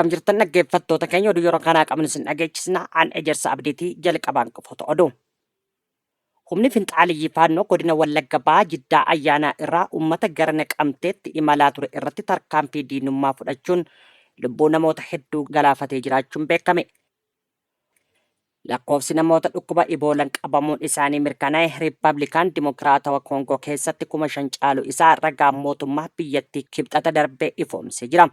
Akkam jirtan dhaggeeffattoota keenya, oduu yeroo kanaa qabnu isin dhageechisna. An Ejersa Abdiitii. Jalqabaan qofoota oduu. Humni finxaaliyyii Faannoo godina Wallagga Bahaa Jiddaa Ayyaanaa irraa uummata gara Naqamteetti imalaa ture irratti tarkaanfii diinummaa fudhachuun lubbuu namoota hedduu galaafatee jiraachuun beekame. Lakkoofsi namoota dhukkuba Iboolan qabamuun isaanii mirkanaa'e Riippablikaan Dimokiraatawa Koongoo keessatti 5,000 caalu isaa ragaan mootummaa biyyattii Kibxata darbe ifoomsee jira.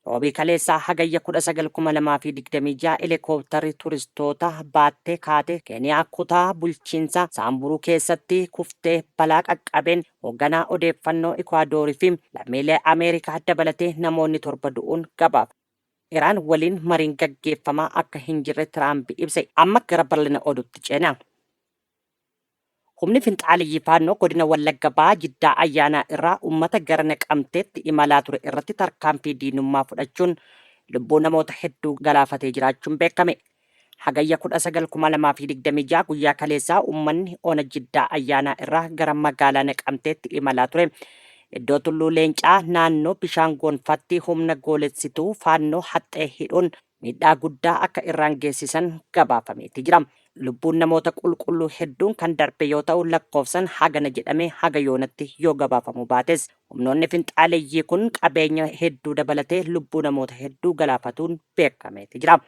Roobii kaleessaa Hagayya 19,2026 Helikoptarri turistoota baattee kaate Keeniyaa kutaa bulchiinsa Saamburuu keessatti kuftee balaa qaqqabeen hoogganaa odeeffannoo Ikuwaadoor fi lammiilee Ameerikaa dabalatee namoonni 7 du'uun gabaafame. Iraan waliin mariin gaggeeffamaa akka hin jirre Tiraamp ibse. Amma gara bal'ina oduutti ceena. Humni finxaaleyyii Faannoo godina Wallagga Bahaa Jiddaa Ayyaanaa irraa uummata gara Naqamteetti imalaa ture irratti tarkaanfii diinummaa fudhachuun lubbuu namoota hedduu galaafatee jiraachuun beekame. Hagayya 19,2026 guyyaa kaleessaa uummanni ona Jiddaa Ayyaanaa irraa gara magaalaa Naqamteetti imalaa ture iddoo Tulluu Leencaa naannoo Bishaan Gonfaatti humna goolessituu Faannoo haxxee hidhuun miidhaa guddaa akka irraan geessisan gabaafameeti jira. Lubbuun namoota qulqulluu hedduun kan darbe yoo ta'u lakkoofsan hagana jedhamee haga yoonatti yoo gabaafamuu baates humnoonni finxaaleyyii kun qabeenya hedduu dabalatee lubbuu namoota hedduu galaafatuun beekameeti jira.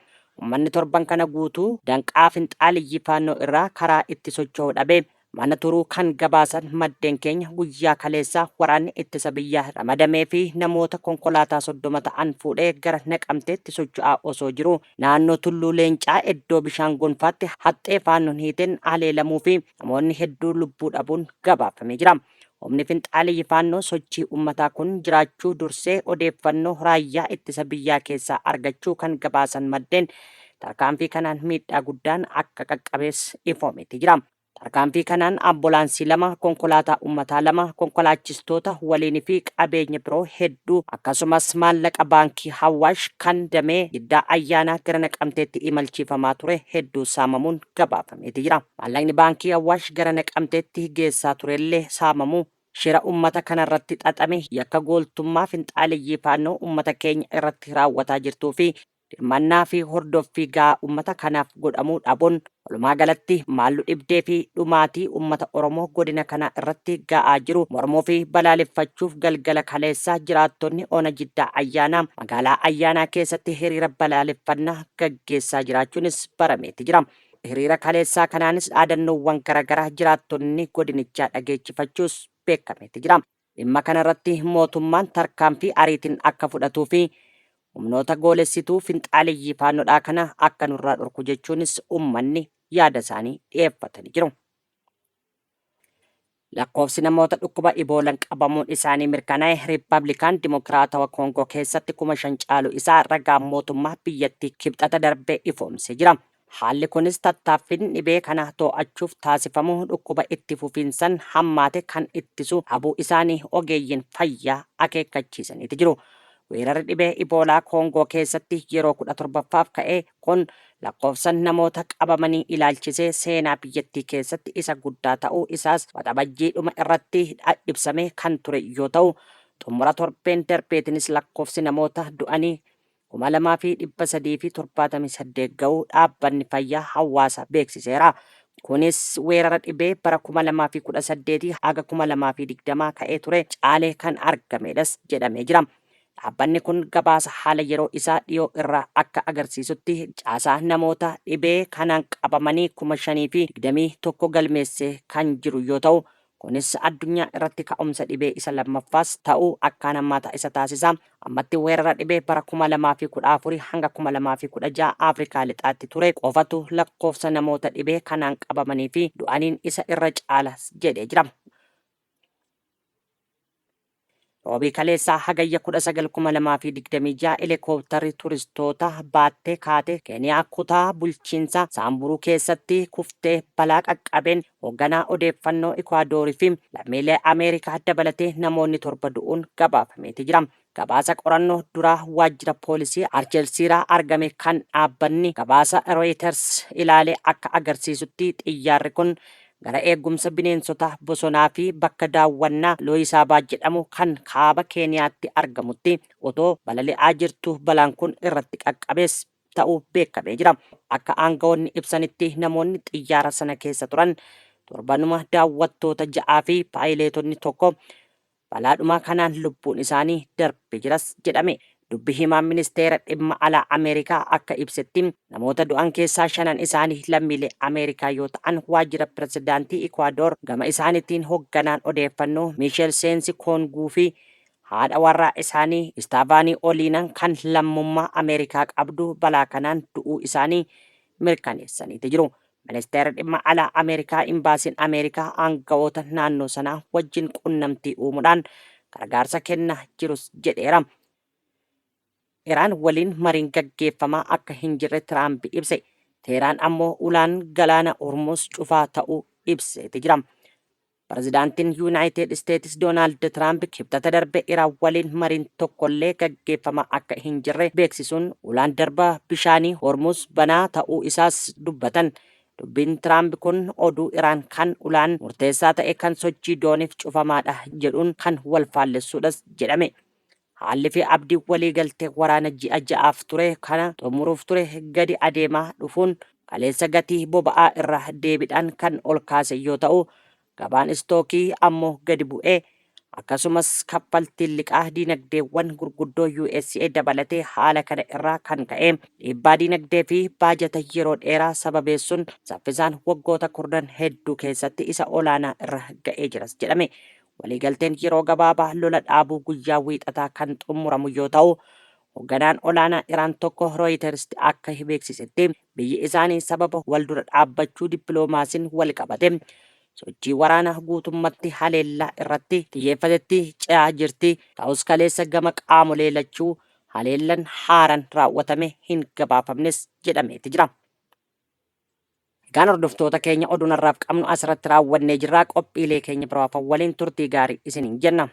Ummanni torban kana guutuu danqaa finxaaleyyii Faannoo irraa karaa itti socho'u dhabee mana turuu kan gabaasan maddeen keenya, guyyaa kaleessaa waraanni ittisa biyyaa ramadamee fi namoota konkolaataa 30 ta'an fuudhee gara Naqamteetti socho'aa osoo jiruu naannoo Tulluu Leencaa iddoo Bishaan Gonfaatti haxxee Faannoon hiiteen haleelamuu fi namoonni hedduu lubbuu dhabuun gabaafamee jira. Humni finxaaleyyi Faannoo sochii ummataa kun jiraachuu dursee odeeffannoo raayyaa ittisa biyyaa keessaa argachuu kan gabaasan maddeen, tarkaanfii kanaan miidhaa guddaan akka qaqqabees ifoomeeti jira. Tarkaanfii kanaan Ambulaansii 2, konkolaataa ummataa 2, konkolaachistoota waliin fi qabeenya biroo hedduu akkasumas maallaqa Baankii Hawaash kan damee Giddaa Ayyaanaa gara Naqamteetti imalchiifamaa ture hedduu saamamuun gabaafameeti jira. Maallaqni Baankii Awaash gara Naqamteetti geessaa turellee saamamuu shira ummata kanarratti xaxame, yakka gooltummaa finxaaleyyii Faannoo ummata keenya irratti raawwataa jirtuu fi dirmannaa fi hordoffii gahaa ummata kanaaf godhamuu dhabuun, walumaa galatti maallu dhibdee fi dhumaatii ummata Oromoo godina kanaa irratti ga'aa jiru mormuu fi balaaleffachuuf galgala kaleessaa jiraattonni ona Jiddaa Ayyaanaa magaalaa Ayyaanaa keessatti hiriira balaaleffannaa gaggeessaa jiraachuunis barameeti jira. Hiriira kaleessaa kanaanis dhaadannoowwan garagaraa jiraattonni godinichaa dhageechifachuus beekameeti jira. Dhimma kana irratti mootummaan tarkaanfii ariitiin akka fudhatuu fi humnoota goolessituu finxaaleyyii Faannodhaa kana akka nurraa dhorku jechuunis ummanni yaada isaanii dhiyeeffatanii jiru. Lakkoofsi namoota dhukkuba Iboolan qabamuun isaanii mirkanaa'e Riippablikaan Dimokiraatawa Koongoo keessatti 5,000 caalu isaa ragaan mootummaa biyyattii Kibxata darbe ifoomsee jira. Haalli kunis tattaaffiin dhibee kana to'achuuf taasifamu dhukkuba itti fufiinsan hammaate kan ittisu dhabuu isaanii ogeeyyiin fayyaa akeekkachiisaniiti jiru. Weerarri dhibee Iboolaa Koongoo keessatti yeroo 17ffaaf ka'e kun lakkoofsan namoota qabamanii ilaalchisee seenaa biyyattii keessatti isa guddaa ta'uu isaas Waxabajjii dhuma irratti ibsamee kan ture yoo ta'u, xumura torbeen darbeetinis lakkoofsi namoota du'anii 2,378 ga'uu Dhaabbanni Fayyaa Hawaasaa beeksiseera. Kunis weerara dhibee bara 2018 haga 2020 ka'ee ture caalee kan argameedhas jedhamee jira. Dhaabbanni kun gabaasa haala yeroo isaa dhiyoo irraa akka agarsiisutti caasaa namoota dhibee kanaan qabamanii 5,021 galmeessee kan jiru yoo ta'u, Kunis addunyaa irratti ka'umsa dhibee isa lammaffaas ta'uu akkaan hammaataa isa taasisa. Ammatti weerara dhibee bara 2014 hanga 2016 Afrikaa Lixaatti ture qofatu lakkoofsa namoota dhibee kanaan qabamanii fi du'aniin isa irra caala jedhee jira. Roobii kaleessaa Hagayya 19,2026 Helikoptarri turistoota baattee kaate Keeniyaa kutaa bulchiinsa Saamburuu keessatti kuftee balaa qaqqabeen hoogganaa odeeffannoo Ikuwaadoor fi lammiilee Ameerikaa dabalatee namoonni 7 du'uun gabaafameeti jira. Gabaasa qorannoo duraa waajjira poolisii Archelsiiraa argame kan dhaabbanni gabaasa Reuters ilaale akka agarsiisutti xiyyaarri kun gara eegumsa bineensota bosonaa fi bakka daawwannaa Looyisaabaa jedhamu kan kaaba Keeniyaatti argamutti otoo balali'aa jirtuu balaan kun irratti qaqqabees ta'uu beekamee jira. Akka aanga'oonni ibsanitti namoonni xiyyaara sana keessa turan torbanuma daawwattoota ja'aa fi paayileetonni tokko Balaadhuma kanaan lubbuun isaanii darbe jiras jedhame. Dubbi himaan ministeera dhimma alaa Ameerikaa akka ibsetti namoota du'an keessaa shanan isaanii lammiilee Ameerikaa yoo ta'an waajjira pirezidaantii Ikuwaadoor gama isaaniitiin hogganaan odeeffannoo Miisheel Seensi Koonguu fi haadha warraa isaanii Istaavaanii Oliinan kan lammummaa Ameerikaa qabdu balaa kanaan du'uu isaanii mirkaneessaniiti jiru. Ministeerri Dhimma Alaa Ameerikaa Imbaasiin Ameerikaa aanga'oota naannoo sanaa wajjin qunnamtii uumuudhaan gargaarsa kennaa jirus jedheera. Iraan waliin mariin gaggeeffamaa akka hin jirre Tiraamp ibse. Teeraan ammoo ulaan galaana Hormuuz cufaa ta'uu ibseeti jira. Pirezidaantiin Yuunaayitid Isteetis Doonaald Tiraamp Kibxata darbe Iraan waliin mariin tokkollee gaggeeffamaa akka hin jirre beeksisuun ulaan darba bishaanii Hormuuz banaa ta'uu isaas dubbatan. Dubbiin Tiraamp kun oduu Iraan kan ulaan murteessaa ta'e kan sochii dooniif cufamaadha jedhuun kan wal faallessuudhas jedhame. Haalli fi abdiin waliigaltee waraana ji'a ja'aaf ture kana xumuruuf ture gadi adeemaa dhufuun kaleessa gatii boba'aa irra deebidhaan kan ol kaase yoo ta'u, gabaan istookii ammoo gadi bu'ee akkasumas kaffaltiin liqaa diinagdeewwan gurguddoo usa dabalatee haala kana irraa kan ka'e dhiibbaa diinagdee fi baajata yeroo dheeraa sababeessuun saffisaan waggoota kurnan hedduu keessatti isa olaanaa irra ga'ee jiras jedhame. Waliigalteen yeroo gabaabaa lola dhaabuu guyyaa Wiixataa kan xumuramu yoo ta'u, hogganaan olaanaa Iraan tokko Rooyitarsti akka beeksisetti biyyi isaanii sababa waldura dhaabbachuu dippiloomaasiin walqabate sochii waraanaa guutummatti haleellaa irratti xiyyeeffatetti ce'aa jirti. Ta'us kaleessa gama qaamolee lachuu haleellan haaran raawwatame hin gabaafamnes jedhameeti jira. Egaan hordoftoota keenya oduun har'aaf qabnu asirratti raawwannee jirra. Qophiilee keenya biroo hafan waliin turtii gaarii isiniin jenna.